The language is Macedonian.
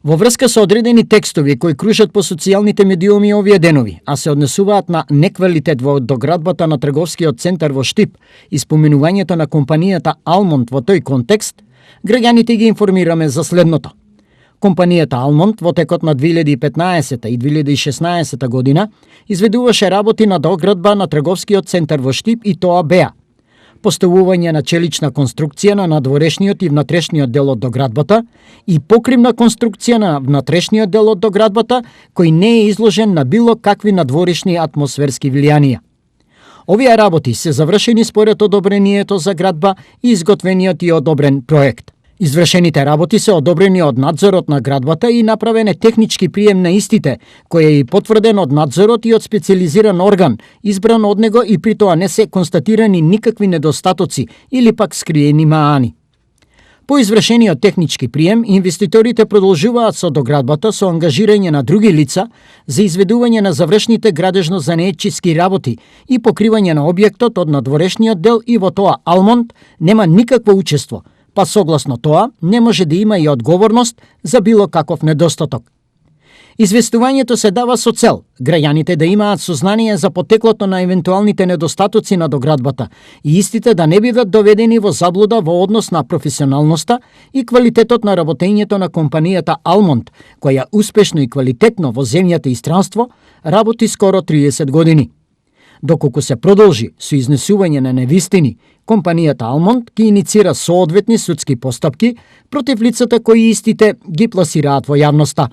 Во врска со одредени текстови кои кружат по социјалните медиуми овие денови, а се однесуваат на неквалитет во доградбата на трговскиот центар во Штип и споменувањето на компанијата Алмонд во тој контекст, граѓаните ги информираме за следното. Компанијата Алмонд во текот на 2015 и 2016 година изведуваше работи на доградба на трговскиот центар во Штип и тоа беа: поставување на челична конструкција на надворешниот и внатрешниот дел од доградбата и покривна конструкција на внатрешниот дел од доградбата кој не е изложен на било какви надворешни атмосферски влијанија. Овие работи се завршени според одобрението за градба и изготвениот и одобрен проект. Извршените работи се одобрени од надзорот на градбата и направен е технички прием на истите, кој е и потврден од надзорот и од специјализиран орган, избран од него, и при тоа не се констатирани никакви недостатоци или пак скриени маани. По извршениот технички прием, инвеститорите продолжуваат со доградбата со ангажирање на други лица за изведување на завршните градежно-занаетчиски работи и покривање на објектот од надворешниот дел, и во тоа Алмонд нема никакво учество, па согласно тоа не може да има и одговорност за било каков недостаток. Известувањето се дава со цел граѓаните да имаат сознание за потеклото на евентуалните недостатоци на доградбата и истите да не бидат доведени во заблуда во однос на професионалноста и квалитетот на работењето на компанијата Алмонд, која успешно и квалитетно во земјата и странство работи скоро 30 години. Доколку се продолжи со изнесување на невистини, компанијата Алмонд ќе иницира соодветни судски постапки против лицата кои истите ги пласираат во јавноста.